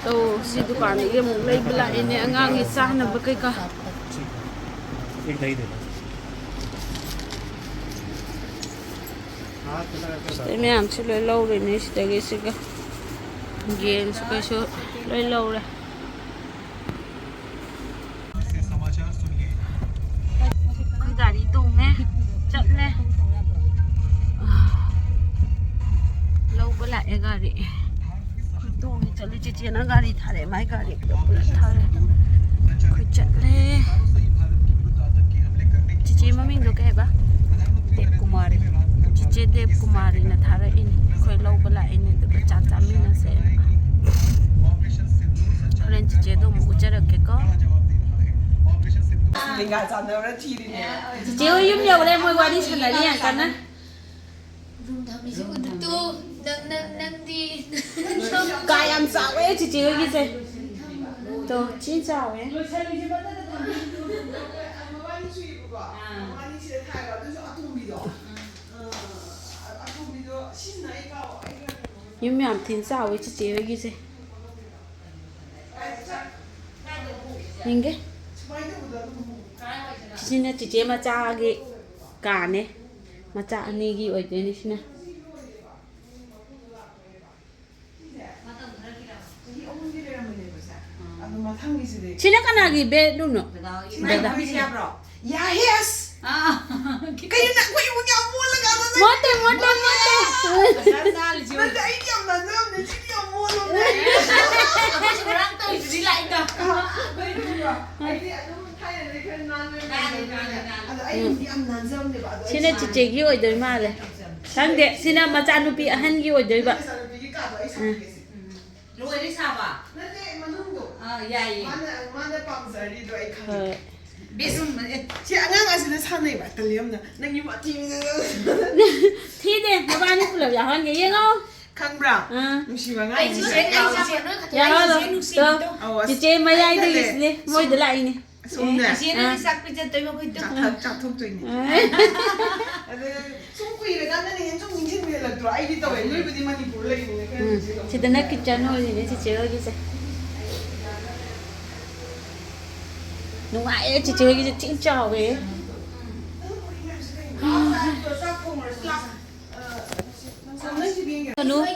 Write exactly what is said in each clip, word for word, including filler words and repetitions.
ꯇꯧ, ꯁꯤ ꯗꯨꯀꯥꯟꯗꯒꯤ ꯑꯃꯨꯛ ꯂꯩꯕ ꯂꯥꯛꯏꯅꯦ, ꯑꯉꯥꯡꯒꯤ ꯆꯥꯅꯕ ꯀꯩꯀꯥ꯫ एक दही दे दो। ꯁꯤꯗꯩ ꯃꯌꯥꯝꯁꯨ ꯂꯣꯏ ꯂꯧꯔꯤꯅꯦ ꯁꯤꯗꯒꯤ꯫ ꯁꯤꯒ ꯌꯦꯟꯁꯨ ꯀꯩꯁꯨ ꯂꯣꯏ ꯂꯧꯔꯦ꯫ ꯑꯩꯈꯣꯏ ꯒꯥꯔꯤ ꯇꯣꯡꯉꯦ, ꯆꯠꯂꯦ꯫ ꯂꯧꯕ ꯂꯥꯛꯑꯦ ꯒꯥꯔꯤ꯫ ꯑꯩꯈꯣꯏ ꯇꯣꯡꯉꯦ, ꯆꯠꯂꯦ꯫ ꯆꯦꯆꯦꯅ ꯒꯥꯔꯤ ꯊꯥꯔꯛꯑꯦ, ꯃꯥꯏ ꯒꯥꯔꯤ ꯄꯨꯂꯞ ꯄꯨꯂꯞ ꯊꯥꯔꯛꯑꯦ꯫ ꯑꯩꯈꯣꯏ ꯆꯠꯂꯦ꯫ ꯆꯦꯆꯦ ꯃꯃꯤꯡꯗꯣ ꯀꯩ ꯍꯥꯏꯕ? ꯗꯦꯕ ꯀꯨꯃꯥꯔꯤ꯫ ꯆꯦꯆꯦ ꯗꯦꯕ ꯀꯨꯃꯥꯔꯤꯅ ꯊꯥꯔꯛꯏꯅꯤ꯫ ꯑꯩꯈꯣꯏ ꯂꯧꯕ ꯂꯥꯛꯏꯅꯤ, ꯑꯗꯨꯒ ꯆꯥꯛ ꯆꯥꯃꯤꯟꯅꯁꯦ꯫ ꯍꯣꯔꯦꯟ ꯆꯦꯆꯦꯗꯣ ꯑꯃꯨꯛ ꯎꯠꯆꯔꯛꯀꯦꯀꯣ꯫ ꯂꯦꯡꯒꯥ ꯆꯥꯟꯅꯕ꯭ꯔꯥ ꯊꯤꯔꯤꯅꯦ꯫ ꯆꯦꯆꯦ ꯍꯣꯏ ꯌꯨꯝ ꯌꯧꯔꯦ, ꯃꯣꯏ ꯋꯥꯔꯤ ꯁꯥꯟꯅꯔꯤ ꯌꯥꯝ ꯀꯟꯅ꯫ ꯔꯨꯝ ꯊꯝꯃꯤꯁꯦ ꯎꯗ ꯇꯨ꯫ ꯅꯪ, ꯅꯪ, ꯅꯪꯗꯤ꯫ ꯀꯥ ꯌꯥꯝ ꯆꯥꯎꯋꯦ ꯆꯤꯆꯦ ꯍꯣꯏꯒꯤꯁꯦ꯫ ꯇꯣ, ꯊꯤ ꯆꯥꯎꯋꯦ꯫ ꯃꯕꯥꯅꯤ ꯁꯨꯏꯕꯀꯣ꯫ ꯃꯕꯥꯅꯤ ꯁꯤꯗ ꯊꯥꯏꯕ, ꯑꯗꯨꯁꯨ ꯑꯇꯣꯝꯕꯤꯗꯣ꯫ ꯑꯇꯣꯝꯕꯤꯗꯣ ꯁꯤꯖꯤꯟꯅ ꯑꯩ ꯀꯥꯎ-, ꯑꯩ ꯈꯔ ꯀꯩꯅꯣ ꯌꯨꯝ ꯌꯥꯝ ꯊꯤꯅ ꯆꯥꯎꯋꯦ ꯆꯤꯆꯦ ꯍꯣꯏꯒꯤꯁꯦ꯫ ꯌꯦꯡꯒꯦ꯫ ꯁꯤꯅ ꯆꯤꯆꯦ ꯃꯆꯥꯒꯤ ꯀꯥꯅꯦ꯫ ꯃꯆꯥ ꯑꯅꯤꯒꯤ ꯑꯣꯏꯗꯣꯏꯅꯤ ꯁꯤꯅ꯫ ꯁꯤꯅ ꯀꯅꯥꯒꯤ ꯕꯦꯗꯔꯨꯝꯅꯣ? ꯗꯗꯥ꯫ ꯌꯥꯏꯌꯦ ꯑꯁ꯫ ꯑꯥ꯫ ꯀꯩꯅꯣ ꯅꯪ ꯑꯩꯈꯣꯏ ꯏꯃꯨꯡ ꯌꯥꯝ ꯃꯣꯜꯂꯒ ꯑꯗꯣ ꯅꯪ ꯃꯣꯠꯇꯦ, ꯃꯣꯠꯇꯦ, ꯃꯣꯠꯇꯦ꯫ ꯅꯠꯇꯦ, ꯑꯩꯗꯤ ꯌꯥꯝ ꯅꯥꯟꯖꯕꯅꯦ, ꯁꯤꯗꯤ ꯌꯥꯝ ꯃꯣꯜꯂꯕꯅꯦ꯫ ꯑꯩꯈꯣꯏꯁꯨ ꯉꯔꯥꯡ ꯇꯧꯔꯤꯗꯨꯗꯤ ꯂꯥꯛꯏꯗ꯫ ꯑꯩꯗꯤ ꯑꯗꯨꯝ ꯊꯥꯏꯅꯗꯩ ꯈꯔ ꯅꯥꯟꯕꯅꯦ꯫ ꯅꯥꯜꯂꯤ, ꯅꯥꯜꯂꯤ, ꯅꯥꯜꯂꯤ꯫ ꯑꯗꯣ ꯑꯩ ꯏꯃꯨꯡꯗꯤ ꯌꯥꯝ ꯅꯥꯟꯖꯕꯅꯦꯕ꯫ ꯑꯗꯣ ꯑꯩ ꯁꯤꯅ ꯆꯤꯆꯦꯒꯤ ꯑꯣꯏꯗꯣꯏ ꯃꯥꯜꯂꯦ꯫ ꯈꯪꯗꯦ, ꯁꯤꯅ ꯃꯆꯥꯅꯨꯄꯤ ꯑꯍꯟꯒꯤ ꯑꯣꯏꯗꯣꯏꯕ꯫ ꯏꯆꯥꯅꯨꯄꯤꯒꯤ ꯀꯥꯗꯣ ꯑꯩ ꯁꯥꯕꯤꯒꯦꯁꯦ꯫ ꯂꯣꯏꯔꯦ ꯁꯥꯕ? ꯅꯠꯇꯦ, ꯃꯅꯨꯡꯗꯣ꯫ ꯑꯥ, ꯌꯥꯏꯌꯦ꯫ ꯃꯥꯅ, ꯃꯥꯅ ꯄꯥꯝꯖꯔꯤꯗꯣ ꯑꯩ ꯈꯪꯉꯦ꯫ ꯍꯣꯏ꯫ ꯕꯦꯗꯔꯨꯝ, ꯑꯦ꯫ ꯁꯤ ꯑꯉꯥꯡ ꯑꯁꯤꯅ ꯁꯥꯟꯅꯩꯕ, ꯇꯜꯂꯤ ꯌꯥꯝꯅ꯫ ꯅꯪ ꯌꯨꯝ ꯑꯊꯤꯕꯗ꯫ ꯊꯤꯗꯦ, ꯅꯕꯥꯅꯤ ꯄꯨꯂꯞ ꯌꯥꯎꯍꯟꯒꯦ, ꯌꯦꯡꯉꯣ꯫ ꯈꯪꯕ꯭ꯔꯥ? ꯑꯥ꯫ ꯅꯨꯡꯁꯤꯕ ꯑꯉꯥꯡ ꯑꯩꯁꯨ ꯑꯁꯤꯁꯦ꯫ ꯁꯦꯠ ꯂꯩꯁꯦ ꯌꯥꯎꯍꯜꯂꯣ꯫ ꯅꯣꯏ ꯈꯛꯇ ꯇꯣ, ꯂꯩꯁꯦ ꯅꯨꯡꯁꯤꯕꯤꯗꯣ꯫ ꯑꯧ, ꯑꯁ, ꯆꯤꯆꯦ ꯃꯌꯥꯏꯗꯒꯤꯁꯤꯅꯦ, ꯑꯩꯅꯅꯦ꯫ ꯃꯣꯏꯗ ꯂꯥꯛꯏꯅꯦ꯫ ꯁꯣꯝꯅꯦ꯫ ꯏꯆꯦꯅ ꯑꯥ꯫ ꯆꯥꯛ ꯄꯤꯖꯗꯣꯏꯕ ꯑꯩꯈꯣꯏꯗꯣ꯫ ꯆꯥꯊꯣꯛ-, ꯆꯥꯊꯣꯛꯇꯣꯏꯅꯦ꯫ ꯑꯥ꯫ ꯑꯗꯨ ꯁꯨꯝ ꯀꯨꯏꯔꯀꯥꯟꯗꯅ ꯍꯦꯟꯅ ꯁꯨꯝ ꯅꯤꯡꯁꯤꯡꯕ ꯍꯦꯜꯂꯛꯄ꯫ ꯑꯩꯗꯤ ꯇꯧꯋꯦ, ꯅꯣꯏꯕꯨꯗꯤ ꯃꯅꯤꯄꯨꯔ ꯂꯩꯕꯅꯤꯅ ꯈꯔ ꯎꯝ, ꯅꯨꯡꯉꯥꯏ꯫ ꯁꯤꯗꯅ ꯀꯤꯠꯆꯟ ꯑꯣꯏꯔꯤꯅꯦ ꯆꯤꯆꯦ ꯍꯣꯏꯒꯤꯁꯦ꯫ ꯅꯨꯡꯉꯥꯏꯌꯦ, ꯆꯤꯆꯦ ꯍꯣꯏꯒꯤꯁꯦ ꯊꯤꯅ ꯆꯥꯎꯋꯦ꯫ ꯀꯩꯅꯣ?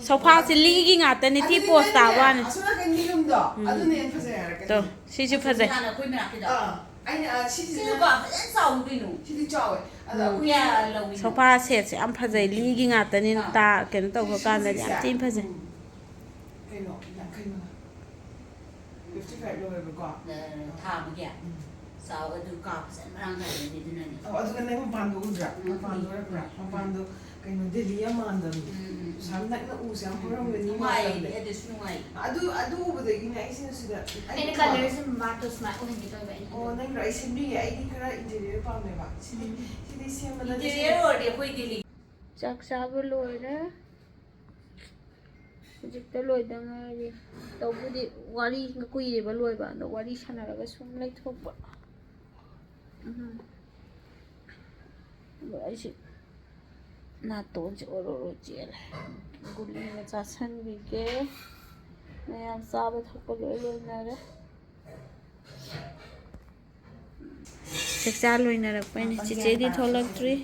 ꯁꯣꯐꯥꯁꯦ ꯂꯤꯒꯤ ꯉꯥꯛꯇꯅꯦ, ꯊꯤ ꯄꯣꯁ ꯇꯥꯕ ꯋꯥꯅꯤ꯫ ꯑꯁꯣꯝ ꯅꯥꯀꯟꯒꯤ ꯌꯨꯝꯗꯣ, ꯎꯝ꯫ ꯑꯗꯨꯅ ꯍꯦꯟꯅ ꯐꯖꯩ ꯍꯥꯏꯔꯛꯀꯅꯤ꯫ ꯇꯣ, ꯁꯤꯁꯨ ꯐꯖꯩ꯫ ꯍꯥꯟꯅ ꯑꯩꯈꯣꯏ ꯃꯅꯥꯛꯀꯤꯗꯣ꯫ ꯑꯥ, ꯑꯩꯅ, ꯑꯥ, ꯁꯤꯁꯤꯅ ꯁꯤꯁꯨ ꯀꯣ ꯐꯖꯅ ꯆꯥꯎꯋꯤ ꯀꯩꯅꯣ꯫ ꯁꯤꯗꯤ ꯆꯥꯎꯋꯦ꯫ ꯑꯗꯣ ꯎꯝ꯫ ꯑꯩꯈꯣꯏ ꯀꯌꯥ ꯂꯧꯏꯅꯣ? ꯁꯣꯐꯥ ꯁꯦꯠꯁꯦ ꯌꯥꯝ ꯐꯖꯩ, ꯂꯤꯒꯤ ꯉꯥꯛꯇꯅꯤꯅ ꯑꯥ꯫ ꯇꯥ-, ꯀꯩꯅꯣ ꯇꯧꯕ ꯀꯥꯟꯗꯗꯤ ꯌꯥꯝ ꯁꯤꯁꯦ, ꯊꯤꯅ ꯐꯖꯩ꯫ ꯎꯝ꯫ ꯀꯩꯅꯣ, ꯌꯥꯡꯈꯩ ꯃꯉꯥ꯫ ꯐꯤꯐꯇꯤ ꯐꯥꯏꯚ ꯂꯧꯋꯦꯕꯀꯣ꯫ ꯑ, ꯊꯥ ꯑꯃꯒꯤ? ꯎꯝ꯫ ꯆꯥꯎ, ꯑꯗꯨ ꯀꯥ ꯐꯖꯅ ꯃꯔꯥꯡ ꯀꯥꯏꯕꯅꯦ ꯑꯗꯨꯅꯅꯦ꯫ ꯑꯣ, ꯑꯗꯨꯒ ꯅꯪ ꯃꯄꯥꯟꯗꯣ ꯎꯗ꯭ꯔꯥ? ꯎꯝ, ꯃꯄꯥꯟꯗꯣ ꯎꯏ꯫ ꯎꯔꯛꯄ꯭ꯔꯥ? ꯎꯝ꯫ ꯃꯄꯥꯟꯗꯣ ꯀꯩꯅꯣ, ꯗꯦꯜꯂꯤ ꯌꯥꯝ ꯃꯥꯟꯗꯕꯅꯦ꯫ ꯎꯝ, ꯎꯝ, ꯎꯝ꯫ ꯌꯥꯝ ꯅꯛꯅ ꯎꯁꯦ ꯌꯥꯝ ꯍꯧꯔꯝꯒꯅꯤ ꯅꯨꯡꯉꯥꯏꯌꯦ, ꯃꯥꯜꯂꯝꯃꯦ꯫ ꯑꯗꯨꯁꯨ ꯅꯨꯡꯉꯥꯏꯌꯦ꯫ ꯑꯗꯨ, ꯑꯗꯨ ꯎꯕꯗꯒꯤꯅꯦ ꯑꯩꯁꯦ ꯁꯤꯗ ꯑꯩꯅ ꯑꯩꯅ ꯀꯂꯔꯁꯦ ꯃꯃꯥꯗꯣ ꯁꯨꯃꯥꯏꯅ ꯑꯣꯏꯍꯟꯒꯦ ꯇꯧꯋꯦꯕ ꯑꯩꯅ꯫ ꯑꯣ, ꯅꯪꯒꯤꯔꯣ? ꯑꯩ ꯁꯦꯝꯕꯤꯒꯦ꯫ ꯑꯩꯗꯤ ꯈꯔ ꯏꯟꯇꯤꯔꯤꯌꯔ ꯄꯥꯝꯃꯦꯕ꯫ ꯁꯤꯗꯤ, ꯎꯝ꯫ ꯁꯤꯗꯤ ꯁꯦꯝꯕꯗ ꯏꯟꯇꯤꯔꯤꯌꯔ ꯑꯣꯏꯔꯗꯤ ꯑꯩꯈꯣꯏ ꯗꯦꯜꯂꯤ꯫ ꯆꯥꯛ ꯆꯥꯕ ꯂꯣꯏꯔꯦ꯫ ꯍꯧꯖꯤꯛꯇ ꯂꯣꯏꯗ ꯉꯥꯏꯔꯤ꯫ ꯇꯧꯕꯨꯗꯤ ꯋꯥꯔꯤ ꯀꯨꯏꯔꯦꯕ ꯂꯣꯏꯕ, ꯑꯗꯣ ꯋꯥꯔꯤ ꯁꯥꯟꯅꯔꯒ ꯁꯨꯝ ꯂꯩꯊꯣꯛꯄ꯫ ꯎꯝ꯫ ꯑꯗꯣ ꯑꯩꯁꯦ ꯅꯥꯇꯣꯟꯁꯦ ꯑꯣꯔꯣ ꯑꯣꯔꯣ ꯆꯦꯜꯂꯦ꯫ ꯒꯨꯂꯤ ꯑꯃ ꯆꯥꯁꯟꯕꯤꯒꯦ꯫ ꯃꯌꯥꯝ ꯆꯥꯕ ꯊꯛꯄ ꯂꯣꯏ ꯂꯣꯏꯅꯔꯦ꯫ ꯆꯥꯛꯆꯥ ꯂꯣꯏꯅꯔꯛꯄꯩꯅꯦ꯫ ꯆꯤꯆꯦꯗꯤ ꯊꯣꯛꯂꯛꯇ꯭ꯔꯤ꯫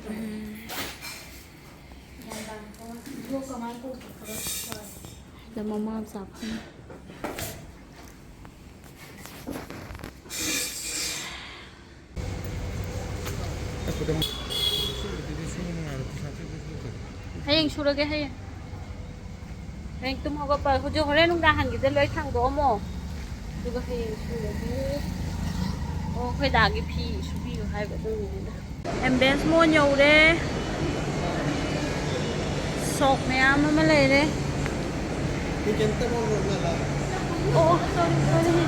ꯎꯝ꯫ ꯁꯤꯗ ꯃꯃꯥ ꯃꯆꯥ ꯐꯝꯃꯤ꯫ ꯍꯌꯦꯡ ꯁꯨꯔꯒꯦ, ꯍꯌꯦꯡ꯫ ꯍꯌꯦꯡ ꯇꯨꯝ ꯍꯧꯒꯠꯄ, ꯍꯧꯖꯤꯛ ꯍꯣꯔꯦꯟ ꯅꯨꯡꯗꯥꯡ ꯍꯟꯈꯤꯗ ꯂꯣꯏ ꯊꯥꯡꯗꯣꯛꯑꯝꯃꯣ꯫ ꯑꯗꯨꯒ ꯍꯌꯦꯡ ꯁꯨꯔꯒꯦ꯫ ꯑꯣ, ꯑꯩꯈꯣꯏ ꯗꯥꯒꯤ ꯐꯤ ꯁꯨꯕꯤꯌꯨ ꯍꯥꯏꯕ ꯑꯗꯨꯒꯤꯅꯤꯗ꯫ ꯑꯦꯝꯕꯦꯟꯁ ꯃꯣꯟ ꯌꯧꯔꯦ꯫ ꯁꯣꯞ ꯃꯌꯥꯝ ꯑꯃ ꯂꯩꯔꯦ꯫ ꯑꯣ, ꯁꯣꯔꯤ, ꯁꯣꯔꯤ꯫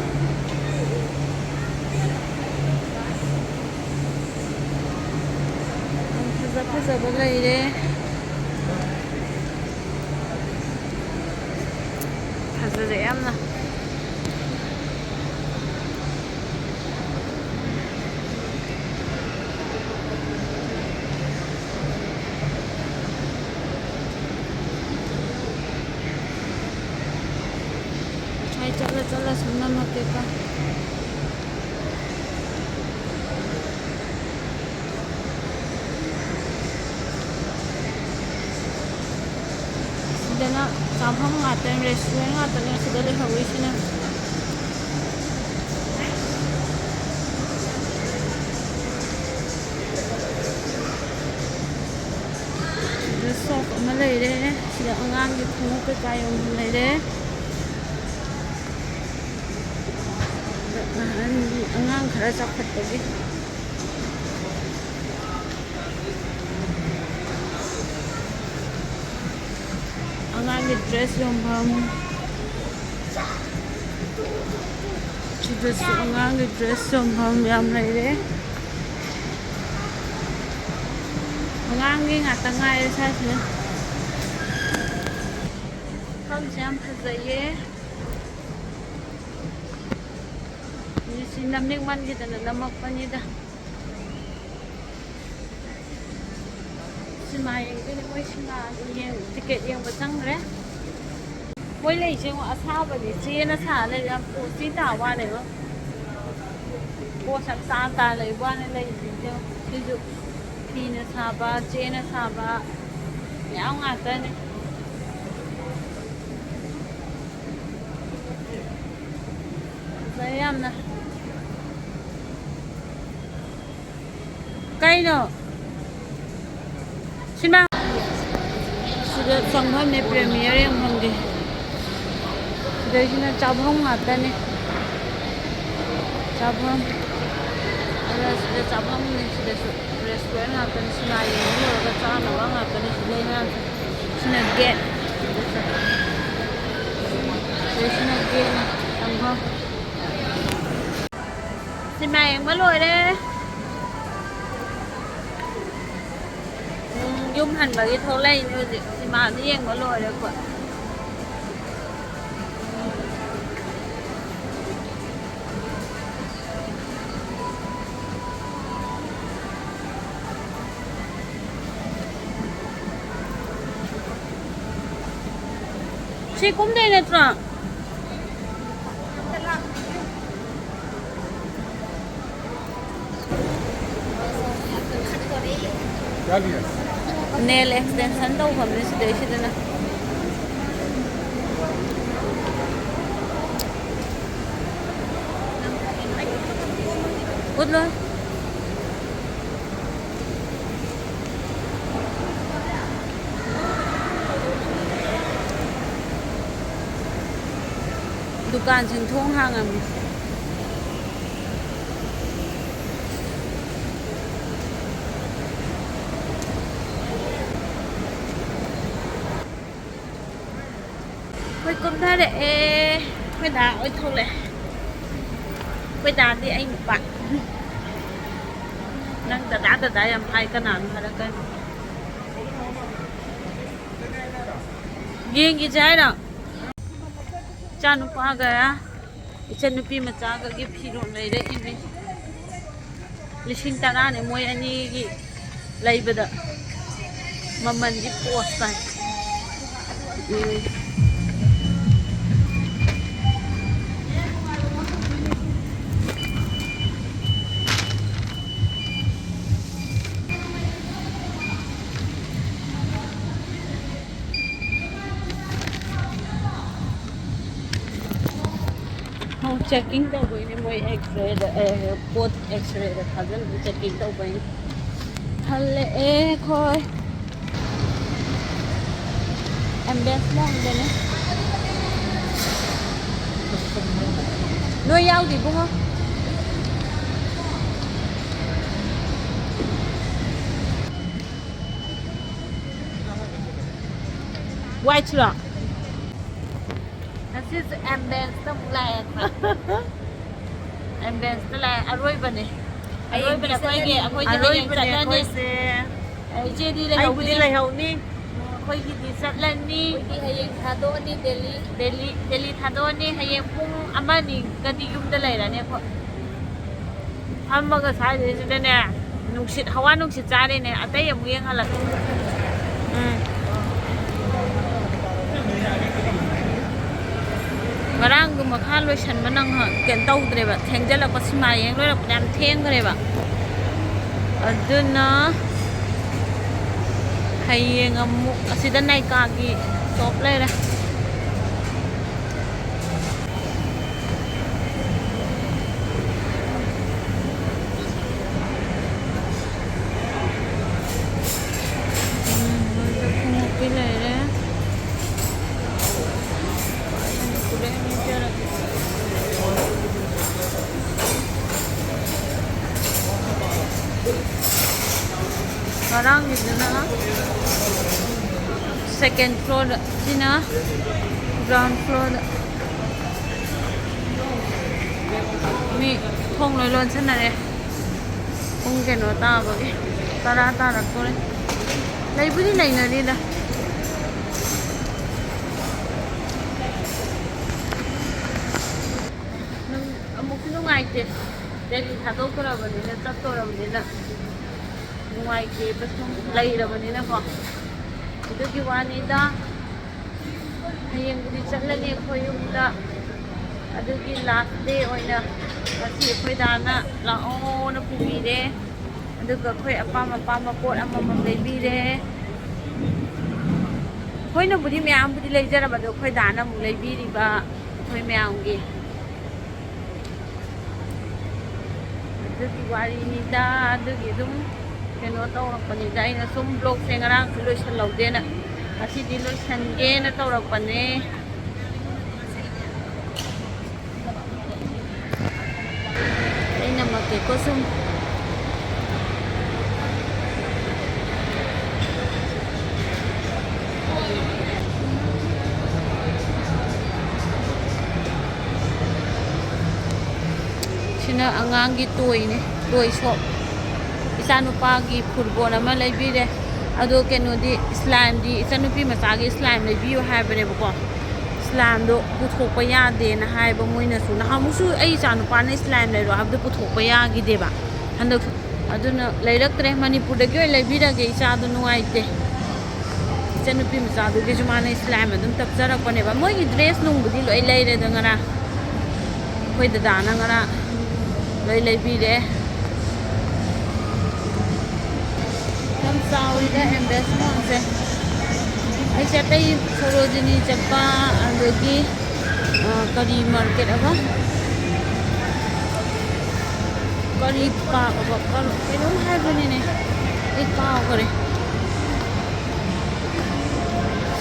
ꯌꯥꯝ ꯐꯖ ꯐꯖꯕ ꯂꯩꯔꯦ꯫ ꯐꯖꯔꯦ ꯌꯥꯝꯅ꯫ ꯆꯠꯂ ꯆꯠꯂ ꯁꯨꯝ ꯅꯝꯃꯛꯀꯦꯀꯣ꯫ ꯁꯤꯗꯅ ꯆꯥꯐꯝ ꯉꯥꯛꯇꯅꯦ, restaurant ꯉꯥꯛꯇꯅꯦ ꯁꯤꯗ ꯂꯩꯍꯧꯔꯤꯁꯤꯅ꯫ ꯁꯤꯗ shop ꯑꯃ ꯂꯩꯔꯦ꯫ ꯁꯤꯗ ꯑꯉꯥꯡꯒꯤ ꯈꯣꯡꯎꯞ ꯀꯩꯀꯥ ꯌꯣꯟꯐꯝ ꯂꯩꯔꯦ꯫ ꯑꯗ ꯑꯍꯟꯒꯤ, ꯑꯉꯥꯡ ꯈꯔ ꯆꯥꯎꯈꯠꯄꯒꯤ꯫ ꯑꯉꯥꯡꯒꯤ dress ꯌꯣꯟꯐꯝ꯫ ꯁꯤꯗꯁꯨ ꯑꯉꯥꯡꯒꯤ dress ꯌꯣꯟꯐꯝ ꯌꯥꯝ ꯂꯩꯔꯦ꯫ ꯑꯉꯥꯡꯒꯤ ꯉꯥꯛꯇ ꯉꯥꯏꯔꯦ ꯁ꯭ꯋꯥꯏꯁꯤꯅ꯫ ꯃꯐꯝꯁꯦ ꯌꯥꯝ ꯐꯖꯩꯌꯦ꯫ ꯁꯤ ꯅꯝꯅꯤꯡꯃꯟꯈꯤꯗꯅ ꯅꯝꯃꯛꯄꯅꯤꯗ꯫ ꯁꯤꯃꯥ ꯌꯦꯡꯗꯣꯏꯅꯦ꯫ ꯃꯣꯏ ꯁꯤꯃꯥꯗꯣ ꯌꯦꯡ-, ticket ꯌꯦꯡꯕ ꯆꯪꯈ꯭ꯔꯦ꯫ ꯃꯣꯏ ꯂꯩꯁꯦ ꯌꯦꯡꯉꯣ, ꯑꯁꯥꯕꯅꯤ꯫ ꯆꯦꯅ ꯁꯥ ꯂꯩ꯫ ꯌꯥꯝ ꯄꯣꯁꯇꯤ ꯇꯥ ꯋꯥꯅꯦꯕ꯫ ꯄꯣꯁ ꯌꯥꯝ ꯇꯥ ꯇꯥ ꯂꯩꯕ ꯋꯥꯅꯦ ꯂꯩꯁꯤꯡꯁꯦ ꯌꯦꯡꯉꯣ꯫ ꯁꯤꯁꯨ ꯐꯤꯅ ꯁꯥꯕ, ꯆꯦꯅ ꯁꯥꯕ ꯃꯌꯥꯝ ꯉꯥꯛꯇꯅꯦ꯫ ꯐꯖꯩ ꯌꯥꯝꯅ꯫ ꯀꯩꯅꯣ? ꯁꯤꯃꯥ꯫ ꯁꯤꯗ ꯆꯪꯐꯝꯅꯦ, premiere ꯌꯦꯡꯐꯝꯒꯤ꯫ ꯁꯤꯗꯩꯁꯤꯅ ꯆꯥꯐꯝ ꯉꯥꯛꯇꯅꯦ꯫ ꯆꯥꯐꯝ꯫ ꯑꯗ ꯁꯤꯗ ꯆꯥꯐꯝꯅꯦ꯫ ꯁꯤꯗꯁꯨ restaurant ꯉꯥꯛꯇꯅꯤ꯫ ꯁꯤꯅꯦꯃꯥ ꯌꯦꯡꯕ ꯂꯣꯏꯔꯒ ꯆꯥꯅꯕ ꯉꯥꯛꯇꯅꯤ ꯁꯤꯗ ꯃꯌꯥꯝꯁꯦ꯫ ꯁꯤꯅ gate꯫ ꯁꯤꯗꯩꯁꯤꯅ gate ꯆꯪꯐꯝ꯫ ꯁꯤꯅꯦꯃꯥ ꯌꯦꯡꯕ ꯂꯣꯏꯔꯦ꯫ ꯎꯝ, ꯌꯨꯝ ꯍꯟꯕꯒꯤ ꯊꯣꯛꯂꯛꯏꯅꯦ ꯍꯧꯖꯤꯛ꯫ ꯁꯤꯅꯦꯃꯥꯗꯤ ꯌꯦꯡꯕ ꯂꯣꯏꯔꯦ ꯑꯩꯈꯣꯏ꯫ ꯁꯤ ꯀꯨꯝꯗꯣꯏ ꯅꯠꯇ꯭ꯔꯣ? Nail extension ꯇꯧꯐꯝꯅꯦ ꯁꯤꯗꯩꯁꯤꯗꯅ꯫ ꯎꯠꯂꯣ꯫ ꯗꯨꯀꯥꯟꯁꯤꯡ ꯊꯣꯡ ꯍꯥꯡꯉꯝꯃꯤ꯫ ꯑꯩꯈꯣꯏ ꯀꯨꯝꯊꯔꯛꯑꯦ꯫ ꯑꯩꯈꯣꯏ ꯗꯥ ꯍꯣꯏ ꯊꯣꯛꯂꯛꯑꯦ꯫ ꯑꯩꯈꯣꯏ ꯗꯥꯗꯤ ꯑꯩ ꯅꯨꯄꯥ꯫ ꯅꯪ ꯗꯗꯥ ꯗꯗꯥ ꯌꯥꯝ ꯍꯥꯏ, ꯀꯅꯥꯅꯣ ꯍꯥꯏꯔꯛꯀꯅꯤ꯫ ꯌꯦꯡꯈꯤꯁꯦ ꯍꯥꯏꯔꯣ? ꯏꯆꯥꯅꯨꯄꯥꯒ ꯏꯆꯟꯅꯨꯄꯤ ꯃꯆꯥꯒꯒꯤ ꯐꯤꯔꯣꯜ ꯂꯩꯔꯛꯏꯅꯦ꯫ ꯂꯤꯁꯤꯡ ꯇꯔꯥꯅꯦ ꯃꯣꯏ ꯑꯅꯤꯒꯤ ꯂꯩꯕꯗ꯫ ꯃꯃꯜꯗꯤ ꯄꯣꯁ ꯇꯥꯏ꯫ ꯎꯝ꯫ ꯑꯣ, checking ꯇꯧꯕꯩꯅꯦ ꯃꯣꯏ X-rayꯗ, ꯑꯦ, ꯄꯣꯠ X-rayꯗ ꯊꯥꯖꯤꯟꯕ checking ꯇꯧꯕꯩꯅꯦ꯫ ꯍꯜꯂꯛꯑꯦ ꯑꯩꯈꯣꯏ꯫ ꯑꯦꯝꯕꯦꯁ ꯂꯥꯛꯑꯝꯕꯅꯦ꯫ ꯅꯣꯏ ꯌꯥꯎꯗꯦ ꯏꯕꯨꯡꯉꯣ꯫ Whiteꯁꯤꯔꯣ? ꯉꯁꯤꯁꯨ ꯑꯦꯝꯕꯦꯁꯇ ꯑꯃꯨꯛ ꯂꯥꯛꯑꯦ ꯑꯩꯈꯣꯏ꯫ ꯑꯦꯝꯕꯦꯁꯇ ꯂꯥꯛꯑꯦ, ꯑꯔꯣꯏꯕꯅꯦ꯫ ꯍꯌꯦꯡꯗꯤ ꯑꯔꯣꯏꯕꯅꯦ ꯑꯩꯈꯣꯏꯒꯤ, ꯆꯠꯂꯅꯤ꯫ ꯑꯩꯈꯣꯏꯗꯤ ꯍꯌꯦꯡ ꯑꯔꯣꯏꯕꯅꯦ ꯆꯠꯂꯅꯤ꯫ ꯑꯩꯈꯣꯏꯁꯦ꯫ ꯑꯦ, ꯏꯆꯦꯗꯤ ꯑꯩꯕꯨꯗꯤ ꯂꯩꯍꯧꯅꯤ꯫ ꯂꯩꯍꯧꯅꯤ꯫ ꯑꯩꯈꯣꯏꯒꯤꯗꯤ ꯆꯠꯂꯅꯤ꯫ ꯑꯩꯈꯣꯏꯗꯤ ꯍꯌꯦꯡ ꯊꯥꯗꯣꯛꯑꯅꯤ ꯗꯦꯜꯂꯤ꯫ ꯗꯦꯜꯂꯤ, ꯗꯦꯜꯂꯤ ꯊꯥꯗꯣꯛꯑꯅꯤ꯫ ꯍꯌꯦꯡ ꯄꯨꯡ ꯑꯃ ꯑꯅꯤꯒꯗꯤ ꯌꯨꯝꯗ ꯂꯩꯔꯅꯤ ꯑꯩꯈꯣꯏ꯫ ꯐꯝꯃꯒ ꯁ꯭ꯋꯥꯏꯁꯤꯗꯅꯦ ꯅꯨꯡꯁꯤꯠ, ꯍꯋꯥ ꯅꯨꯡꯁꯤꯠ ꯆꯥꯔꯤꯅꯦ꯫ ꯑꯇꯩ ꯑꯃꯨꯛ ꯌꯦꯡꯍꯜꯂꯛꯀꯦ꯫ ꯎꯝ꯫ ꯉꯔꯥꯡꯗꯣ ꯃꯈꯥ ꯂꯣꯏꯁꯟꯕ ꯅꯪ ꯀꯩꯅꯣ ꯇꯧꯗ꯭ꯔꯦꯕ, ꯊꯦꯡꯖꯜꯂꯛꯄ, ꯁꯤꯃꯥ ꯌꯦꯡ ꯂꯣꯏꯔꯛꯄꯗ ꯌꯥꯝ ꯊꯦꯡꯈ꯭ꯔꯦꯕ꯫ ꯑꯗꯨꯅ ꯍꯌꯦꯡ ꯑꯃꯨꯛ ꯑꯁꯤꯗ ꯅꯥꯏꯀꯥꯒꯤ ꯁꯣꯞ ꯂꯩꯔꯦ꯫ ꯎꯝ, ꯃꯣꯏꯗ ꯈꯣꯡꯎꯞꯀꯤ ꯂꯩꯔꯦ꯫ ꯉꯔꯥꯡꯒꯤꯗꯨꯅ second floorꯗ, ꯁꯤꯅ ground floorꯗ꯫ ꯃꯤ ꯊꯣꯡ ꯂꯣꯏ ꯂꯣꯟꯁꯟꯅꯔꯦ꯫ ꯄꯨꯡ ꯀꯩꯅꯣ ꯇꯥꯕꯒꯤ, ꯇꯔꯥ ꯇꯥꯔꯛꯇꯣꯔꯦ꯫ ꯂꯩꯕꯨꯗꯤ ꯂꯩꯅꯔꯤꯗ꯫ ꯅꯨꯡ-, ꯑꯃꯨꯛꯁꯨ ꯅꯨꯡꯉꯥꯏꯇꯦ꯫ ꯗꯦꯜꯂꯤ ꯊꯥꯗꯣꯛꯇꯣꯔꯕꯅꯤꯅ, ꯆꯠꯇꯣꯔꯕꯅꯤꯅ ꯅꯨꯡꯉꯥꯏꯇꯦꯕ, ꯁꯨꯝ ꯂꯩꯔꯕꯅꯤꯅꯀꯣ꯫ ꯑꯗꯨꯒꯤ ꯋꯥꯅꯤꯗ꯫ ꯍꯌꯦꯡꯕꯨꯗꯤ ꯆꯠꯂꯅꯤ ꯑꯩꯈꯣꯏ ꯌꯨꯝꯗ꯫ ꯑꯗꯨꯒꯤ last day ꯑꯣꯏꯅ ꯉꯁꯤ ꯑꯩꯈꯣꯏ ꯗꯥꯅ ꯂꯥꯛꯑꯣꯅ ꯄꯨꯕꯤꯔꯦ꯫ ꯑꯗꯨꯒ ꯑꯩꯈꯣꯏ ꯑꯄꯥꯝ ꯑꯄꯥꯝꯕ ꯄꯣꯠ ꯑꯃꯃꯝ ꯂꯩꯕꯤꯔꯦ꯫ ꯑꯩꯈꯣꯏꯅꯕꯨꯗꯤ ꯃꯌꯥꯝꯕꯨꯗꯤ ꯂꯩꯖꯔꯕ, ꯑꯗꯣ ꯑꯩꯈꯣꯏ ꯗꯥꯅ ꯑꯃꯨꯛ ꯂꯩꯕꯤꯔꯤꯕ ꯑꯩꯈꯣꯏ ꯃꯌꯥꯝꯒꯤ꯫ ꯑꯗꯨꯒꯤ ꯋꯥꯔꯤꯅꯤꯗ, ꯑꯗꯨꯒꯤ ꯑꯗꯨꯝ ꯀꯩꯅꯣ ꯇꯧꯔꯛꯄꯅꯤꯗ꯫ ꯑꯩꯅ ꯁꯨꯝ vlogꯁꯦ ꯉꯔꯥꯡꯁꯨ ꯂꯣꯏꯁꯜꯍꯧꯗꯦꯅ ꯉꯁꯤꯗꯤ ꯂꯣꯏꯁꯟꯒꯦꯅ ꯇꯧꯔꯛꯄꯅꯦ꯫ ꯑꯩ ꯅꯝꯃꯛꯀꯦꯀꯣ ꯁꯨꯝ꯫ ꯁꯤꯅ ꯑꯉꯥꯡꯒꯤ toyꯅꯦ, toy shop꯫ ꯏꯆꯥꯅꯨꯄꯥꯒꯤ football ꯑꯃ ꯂꯩꯕꯤꯔꯦ꯫ ꯑꯗꯣ ꯀꯩꯅꯣꯗꯤ, slimeꯗꯤ, ꯏꯆꯟꯅꯨꯄꯤ ꯃꯆꯥꯒꯤ slime ꯂꯩꯕꯤꯌꯨ ꯍꯥꯏꯕꯅꯦꯕꯀꯣ꯫ Slimeꯗꯣ ꯄꯨꯊꯣꯛꯄ ꯌꯥꯗꯦꯅ ꯍꯥꯏꯕ ꯃꯣꯏꯅꯁꯨ꯫ ꯅꯍꯥꯟꯃꯨꯛꯁꯨ ꯑꯩ ꯏꯆꯥꯅꯨꯄꯥꯅ slime ꯂꯩꯔꯣ ꯍꯥꯏꯕꯗꯣ ꯄꯨꯊꯣꯛꯄ ꯌꯥꯈꯤꯗꯦꯕ꯫ ꯍꯟꯗꯛ ꯑꯗꯨꯅ ꯂꯩꯔꯛꯇ꯭ꯔꯦ꯫ ꯃꯅꯤꯄꯨꯔꯗꯒꯤ ꯑꯣꯏꯅ ꯂꯩꯕꯤꯔꯒꯦ, ꯏꯆꯥꯗꯣ ꯅꯨꯡꯉꯥꯏꯇꯦ꯫ ꯏꯆꯟꯅꯨꯄꯤ ꯃꯆꯥꯗꯨꯒꯤꯁꯨ ꯃꯥꯅ slime ꯑꯗꯨꯝ ꯇꯞꯆꯔꯛꯄꯅꯦꯕ꯫ ꯃꯣꯏꯒꯤ dress ꯅꯨꯡꯕꯨꯗꯤ ꯂꯣꯏ ꯂꯩꯔꯦꯗ ꯉꯔꯥꯡ꯫ ꯑꯩꯈꯣꯏ ꯗꯗꯥꯅ ꯉꯔꯥꯡ ꯂꯣꯏ ꯂꯩꯕꯤꯔꯦ꯫ ꯌꯥꯝ ꯆꯥꯎꯔꯤꯗ ꯑꯦꯝꯕꯦꯁ ꯃꯣꯜꯁꯦ꯫ ꯑꯩꯁꯦ ꯑꯇꯩ ꯁꯣꯔꯣꯖꯤꯅꯤ ꯆꯠꯄ, ꯑꯗꯒꯤ, ꯑ, ꯀꯔꯤ ꯃꯥꯔꯀꯦꯠ ꯑꯕ? ꯀꯔꯤ ꯄꯥꯔꯛ ꯑꯕ? ꯀꯔ-, ꯀꯩꯅꯣꯝ ꯍꯥꯏꯕꯅꯤꯅꯦ, ꯑꯩ ꯀꯥꯎꯈꯔꯦ꯫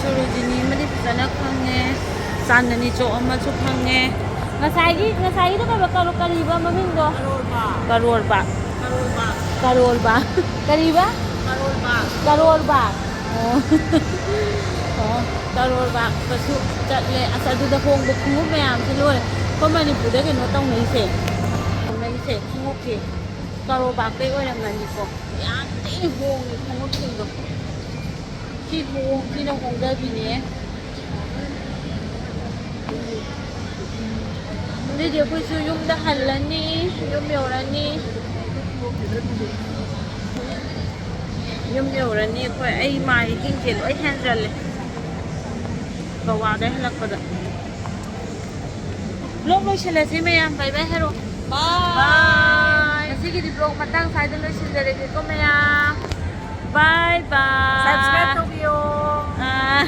ꯁꯣꯔꯣꯖꯤꯅꯤ ꯑꯃꯗꯤ ꯐꯖꯅ ꯈꯪꯉꯦ, ꯆꯥꯟꯗꯅꯤ ꯆꯣꯛ ꯑꯃꯁꯨ ꯈꯪꯉꯦ꯫ ꯉꯁꯥꯏꯒꯤ, ꯉꯁꯥꯏꯒꯤꯗꯣ ꯀꯩꯕ? ꯀꯔꯣ-, ꯀꯔꯤꯕ ꯃꯃꯤꯡꯗꯣ? ꯀꯔꯣꯔꯕꯥꯒ꯫ ꯀꯔꯣꯔꯕꯥꯒ꯫ ꯀꯔꯣꯔꯕꯥꯒ꯫ ꯀꯔꯣꯔꯕꯥꯒ꯫ ꯀꯔꯤꯕ? ꯀꯔꯣꯔꯕꯥꯒ꯫ ꯀꯔꯣꯔꯕꯥꯒ꯫ ꯑꯣ꯫ ꯑꯣ, ꯀꯔꯣꯔꯕꯥꯒꯇꯁꯨ ꯆꯠꯂꯦ꯫ ꯑꯁ, ꯑꯗꯨꯗ ꯍꯣꯡꯕ ꯈꯣꯡꯎꯞ ꯃꯌꯥꯝꯁꯦ ꯂꯣꯏꯔꯦ꯫ ꯑꯩꯈꯣꯏ ꯃꯅꯤꯄꯨꯔꯗ ꯀꯩꯅꯣ ꯇꯧꯅꯩꯁꯦ, ꯇꯧꯅꯩꯁꯦ ꯈꯣꯡꯎꯞꯁꯦ ꯀꯔꯣꯔꯕꯥꯒꯇꯩ ꯑꯣꯏꯔꯝꯒꯅꯤꯀꯣ꯫ ꯌꯥꯝ ꯊꯤꯅ ꯍꯣꯡꯉꯦ ꯈꯣꯡꯎꯞꯁꯤꯡꯗꯣ꯫ ꯁꯤ ꯈꯣꯡꯎꯞꯁꯤꯅ ꯍꯣꯡꯗꯕꯤꯅꯦ꯫ ꯑꯗꯨꯗꯤ ꯑꯩꯈꯣꯏꯁꯨ ꯌꯨꯝꯗ ꯍꯜꯂꯅꯤ, ꯌꯨꯝ ꯌꯧꯔꯅꯤ꯫ ꯌꯨꯝ ꯌꯧꯔꯅꯤ ꯑꯩꯈꯣꯏ꯫ ꯑꯩ ꯃꯥꯏ ꯏꯁꯤꯡꯁꯦ ꯂꯣꯏ ꯍꯦꯟꯖꯜꯂꯦ ꯒꯋꯥꯗꯩ ꯍꯜꯂꯛꯄꯗ꯫ ꯕ꯭ꯂꯣꯛ ꯂꯣꯏꯁꯤꯜꯂꯁꯤ ꯃꯌꯥꯝ, ꯕꯥꯏ ꯕꯥꯏ ꯍꯥꯏꯔꯣ꯫ ꯕꯥꯏ꯫ ꯉꯁꯤꯒꯤꯗꯤ ꯕ꯭ꯂꯣꯛ ꯃꯇꯥꯡ ꯁ꯭ꯋꯥꯏꯗ ꯂꯣꯏꯁꯤꯟꯖꯔꯒꯦꯀꯣ ꯃꯌꯥꯝ꯫ ꯕꯥꯏ ꯕꯥꯏ꯫ ꯁꯕꯁꯀ꯭ꯔꯥꯏꯕ ꯇꯧꯕꯤꯌꯣ꯫ ꯑꯥ꯫